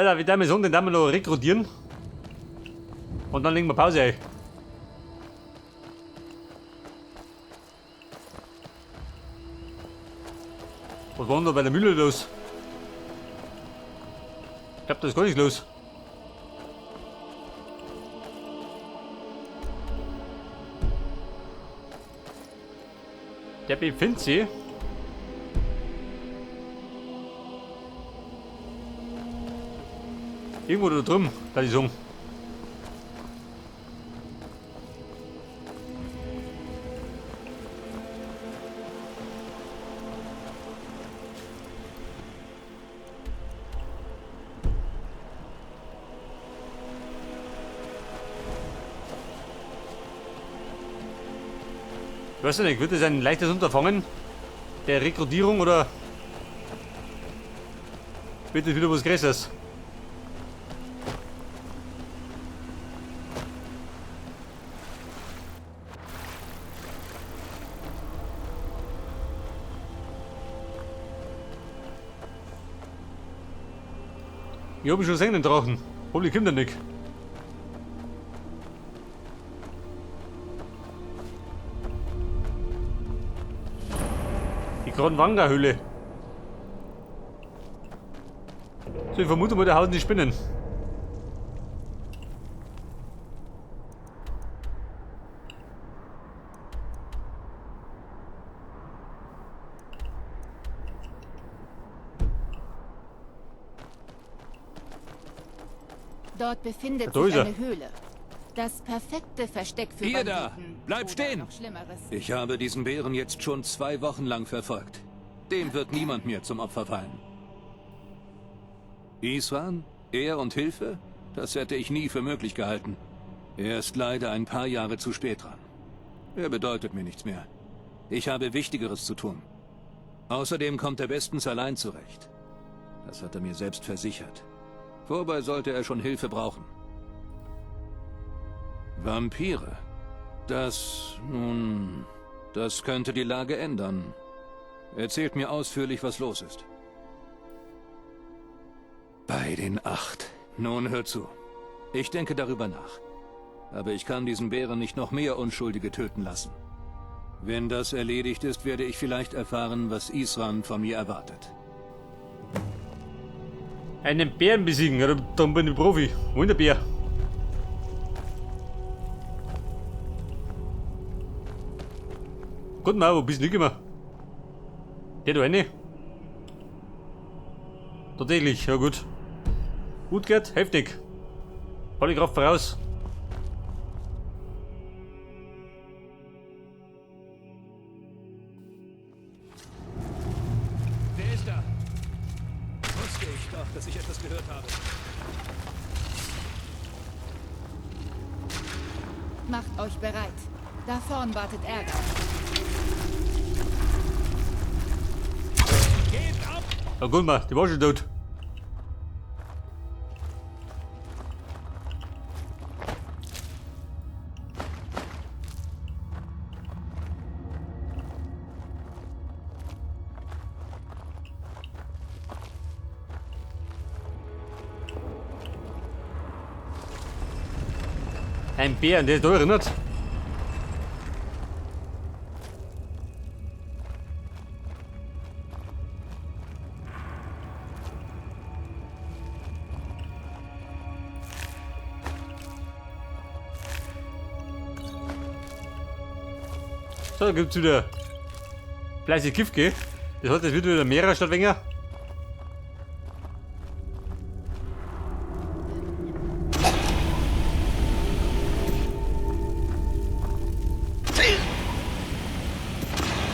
Weil wir werden so, den werden wir noch rekrutieren. Und dann legen wir Pause ein. Was war denn da bei der Mühle los? Ich glaube, da ist gar nichts los. Der befindet sich irgendwo da drüben, da die sagen. Ich weiß nicht, wird das ein leichtes Unterfangen der Rekrutierung oder wird das wieder was Größeres? Ich hab ihn schon gesehen, den Drachen. Hoffentlich kommt er nicht. Die Cronvangr-Höhle. So, ich vermute mal, da hausen die Spinnen. Dort befindet Da sich ist er. eine Höhle. Das perfekte Versteck für Ihr da! Banditen. Bleib Oder stehen! noch Schlimmeres. Ich habe diesen Bären jetzt schon 2 Wochen lang verfolgt. Dem wird niemand mehr zum Opfer fallen. Isran? Er und Hilfe? Das hätte ich nie für möglich gehalten. Er ist leider ein paar Jahre zu spät dran. Er bedeutet mir nichts mehr. Ich habe Wichtigeres zu tun. Außerdem kommt er bestens allein zurecht. Das hat er mir selbst versichert. Vorbei sollte er schon Hilfe brauchen. Vampire. Das, nun, das könnte die Lage ändern. Erzählt mir ausführlich, was los ist. Bei den 8. Nun, hör zu. Ich denke darüber nach. Aber ich kann diesen Bären nicht noch mehr Unschuldige töten lassen. Wenn das erledigt ist, werde ich vielleicht erfahren, was Isran von mir erwartet. Einen Bären besiegen, ja, dann bin ich Profi. Wo ist der Bär? Gott, Mann, wo bist du hingekommen? Der da rein? Tatsächlich, ja gut. Gut geht, heftig. Volle Kraft voraus. Wer ist da? Wusste ich doch, dass ich etwas gehört habe. Macht euch bereit. Da vorn wartet Ärger. Geht ab! Ja gut, Mann, die war schon tot. Ein Bär, der ist da erinnert. So, da gibt's wieder fleißig Gift, gell? Das heißt, es wird wieder mehrer statt weniger.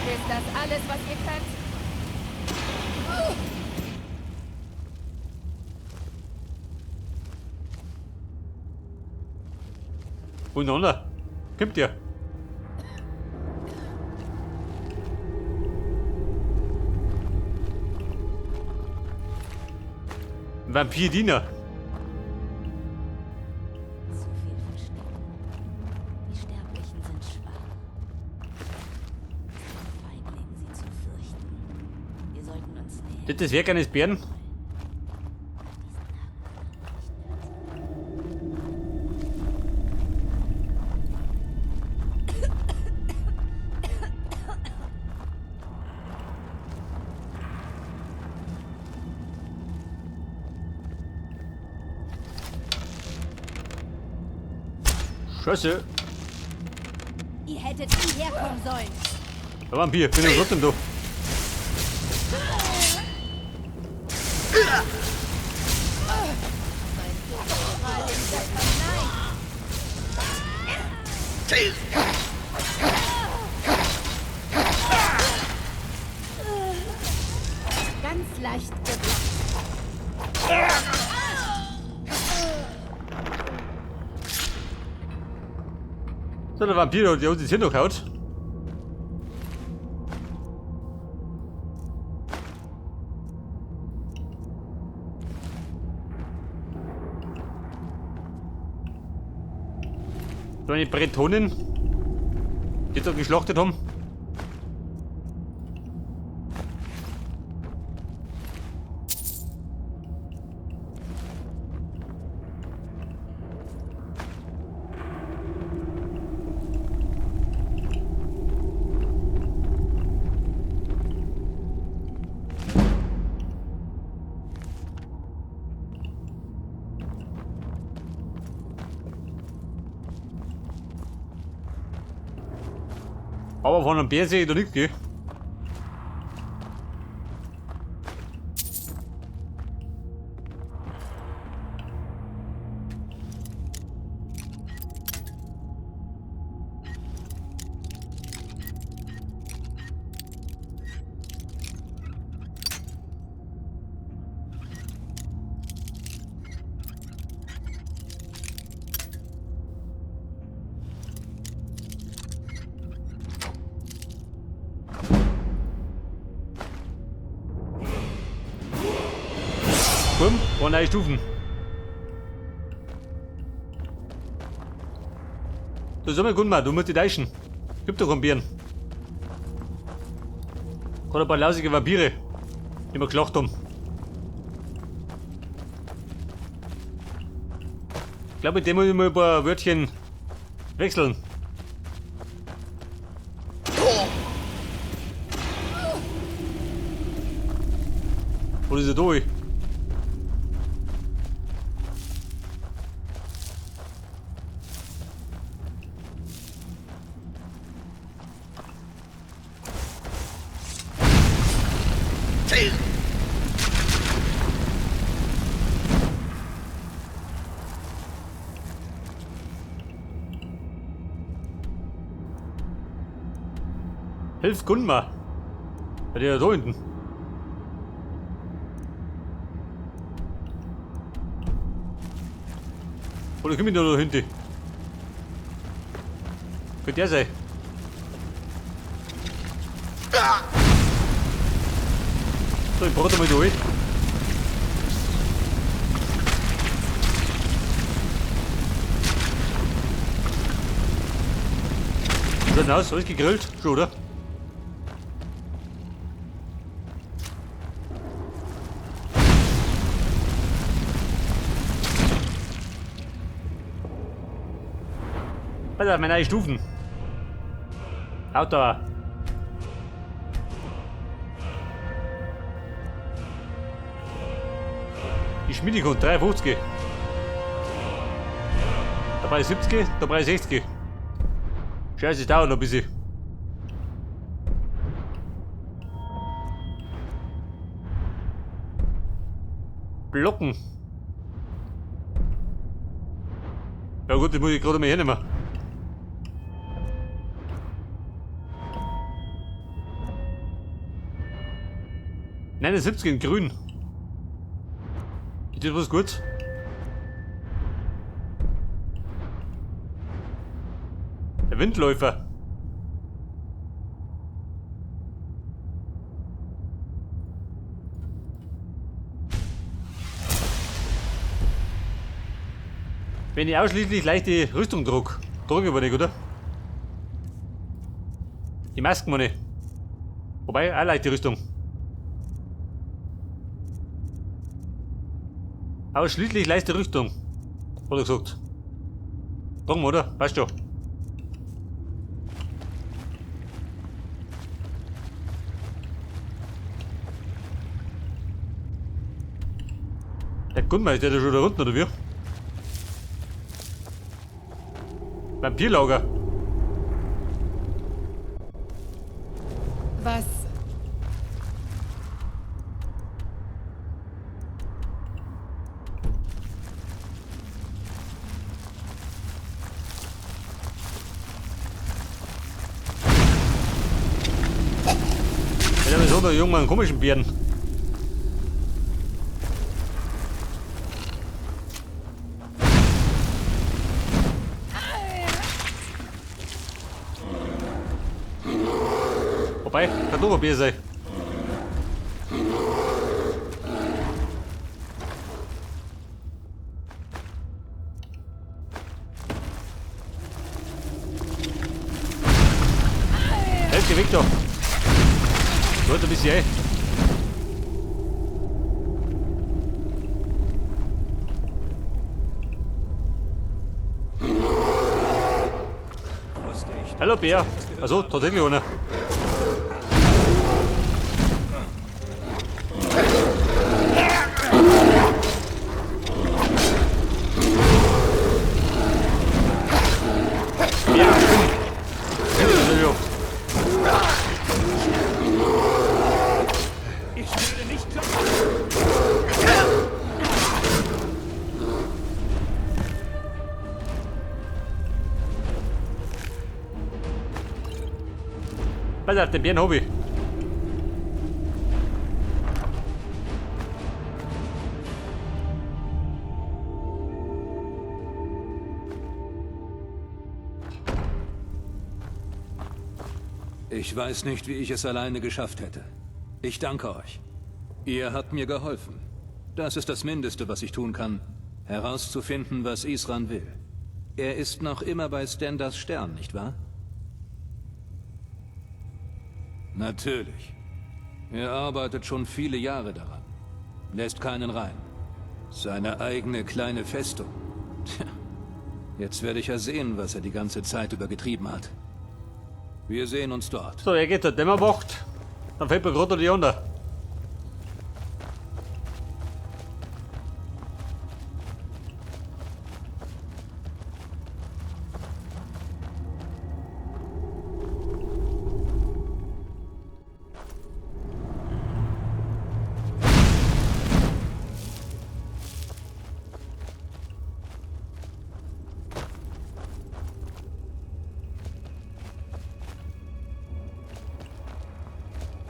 Ist das alles, was ihr könnt? Und der Kommt ihr? Vampir-Diener. Zu viel verstecken. Die Sterblichen sind schwach. Feigling, sie zu fürchten. Wir sollten uns nähern. Das ist das Werk eines Bären. An diesen Tagen Scheiße. Ihr hättet nie herkommen sollen. Der Vampir, bin ich trotzdem da. Ganz leicht geblockt. So, der Vampir, der uns jetzt hier noch haut. So eine Bretonin, die da geschlachtet haben. Aber von einem Bär sehe ich da nichts, gell? Bumm, waren neue Stufen. Du sag mal, Gunmar, du musst dich täuschen. Gibt doch einen Bären. Gerade ein paar lausige Vampire, die wir gelacht haben. Ich glaube, mit dem muss ich mal ein paar Wörtchen wechseln. Wo ist er durch? Hilf Gunmar. Bei der da hinten. Oder komm ich da hinten? Könnte der sein? So, ich brate mal durch. Schaut aus, alles gegrillt, schon, oder? Pass auf, meine neue Stufen. Auto. Die Schmiedekund 53. Dabei 70, dabei 60. Scheiße, es dauert noch ein bisschen. Blocken. Ja gut, das muss ich gerade mal hernehmen. 79 in grün. Ist das was gut? Der Windläufer. Wenn ich ausschließlich leichte Rüstung trug, trug ich aber nicht, oder? Die Masken meine ich. Wobei, auch leichte Rüstung. Ausschließlich leichte Rüstung, hat er gesagt. Drum, oder? Passt schon. Der Gunmar, ist der da schon da unten, oder wie? Vampirlager. Was? Ja, wieso da irgendwann einen komischen Bären? Wobei, kann doch ein Bär sein. Hey, geh weg da. Leute, ein bisschen ein. Hallo Bär. Also tatsächlich einer. Ja, stimmt. Ich werde nicht klappen. Pass auf, den Bären hab ich. Ich weiß nicht, wie ich es alleine geschafft hätte. Ich danke euch. Ihr habt mir geholfen. Das ist das Mindeste, was ich tun kann. Herauszufinden, was Isran will. Er ist noch immer bei Stendarrs Stern, nicht wahr? Natürlich. Er arbeitet schon viele Jahre daran. Lässt keinen rein. Seine eigene kleine Festung. Tja, jetzt werde ich ja sehen, was er die ganze Zeit über getrieben hat. Wir sehen uns dort. So, er geht zur Dämmerwacht. Dann fällt mir gerade die unter.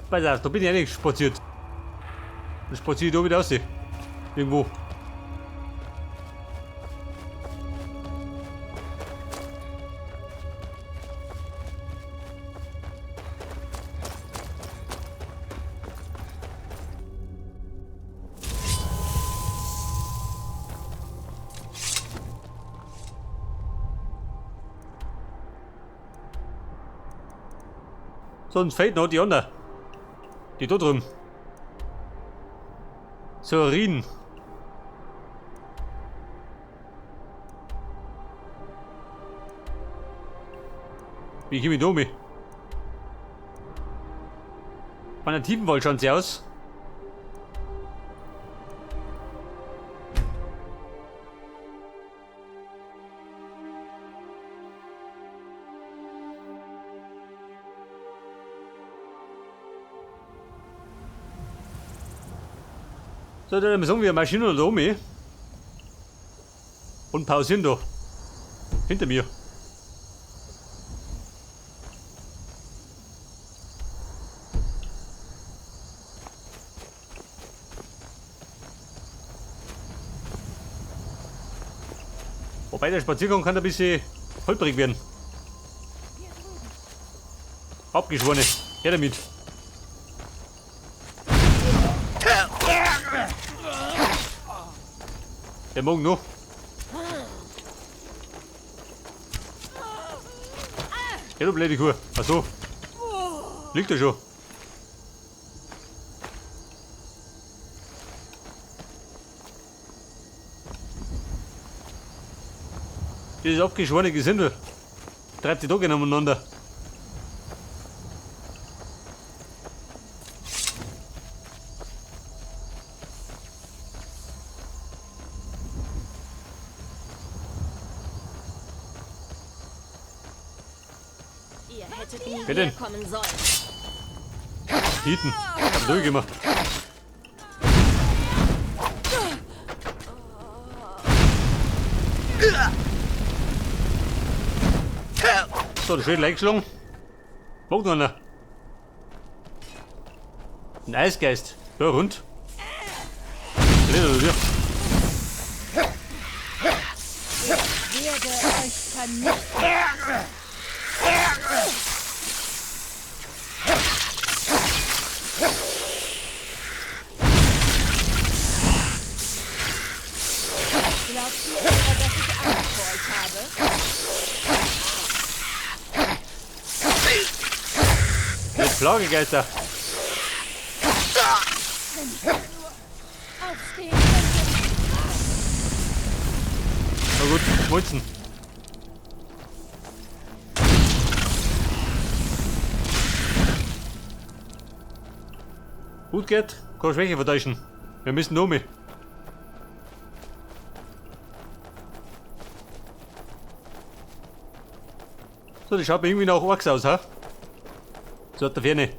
Pass auf, da bin ich eigentlich spaziert. Dann spaziere ich da wieder raus. Irgendwo. Sonst fehlt noch die andere. Die da drüben. So, Rien. Wie komme ich da mit? Von der Tiefenwald schauen sie aus. So, dann sagen wir Maschine da oben. Und pausieren da. Hinter mir. Wobei der Spaziergang kann ein bisschen holprig werden. Abgeschworene. Her damit. Der Morgen noch. Ja, du blöde Kuh. Ach so. Liegt er schon. Dieses abgeschworene Gesindel treibt die Doggen umeinander. Hättet nie Wer denn? herkommen sollen. Hinten. Hab durchgemacht. So, schön eingeschlagen. Mag noch einer. Ein Eisgeist. Ja, rund. Ich werde euch vernichten. Glaubt ihr etwa, dass ich Angst vor euch habe? Mit Plagegeister. Wenn ich nur aufstehen könnte. Na gut, schmolzen. Gut geht, keine Schwäche vertäuschen. Wir müssen um. So, das schaut mir irgendwie nach Orks aus, ha? So hat der Ferne.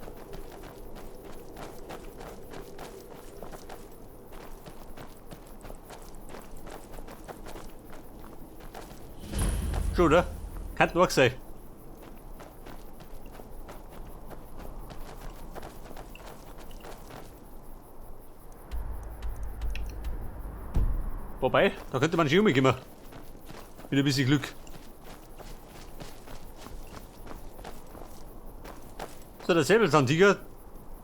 Schon, oder? Kann Orks sein. Wobei, da könnte man schon umkommen. Mit ein bisschen Glück. So, der Säbelzahntiger,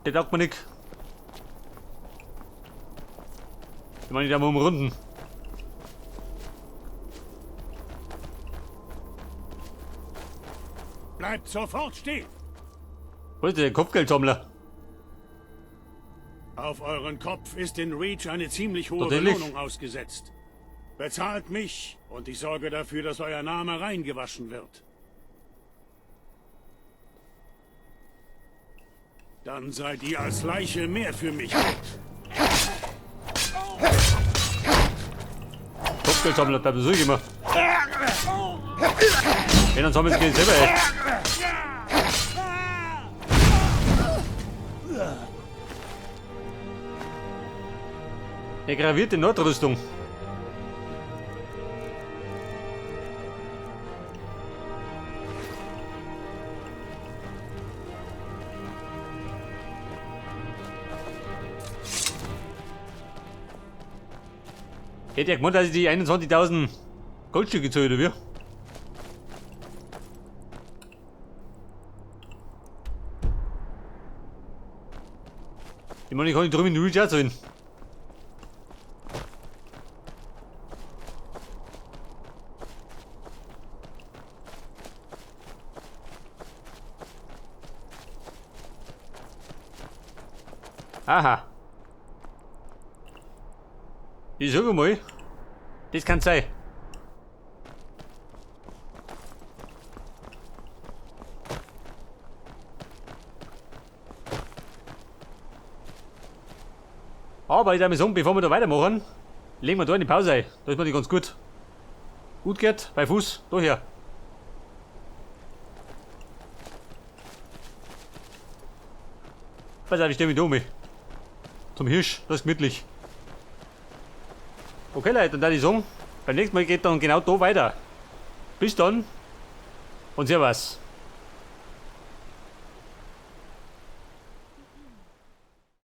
der taugt mir nicht. Ich meine, da mal umrunden. Bleibt sofort stehen! Wo ist der Kopfgeldsammler? Auf euren Kopf ist in Reach eine ziemlich hohe Tatsächlich? Belohnung ausgesetzt. Bezahlt mich und ich sorge dafür, dass euer Name reingewaschen wird. Dann seid ihr als Leiche mehr für mich wert. Kopfgeldsammler, da besuche ich immer. Wenn, dann sammeln sie selber ein. Eine gravierte Nordrüstung. Hätte ja gemeint, dass ich die 21.000 Goldstücke zahle, oder wie? Ich meine, ich kann nicht drüben in Reach auch zahlen. Aha. Ich sag mal, das kann sein. Aber ich würde sagen, bevor wir da weitermachen, legen wir da eine Pause ein. Da ist mir die ganz gut. Gut geht, bei Fuß, da her. Pass auf, ich steh mich da um. Zum Hirsch, das ist gemütlich. Okay Leute, dann würde ich sagen, beim nächsten Mal geht dann genau da weiter. Bis dann und Servus.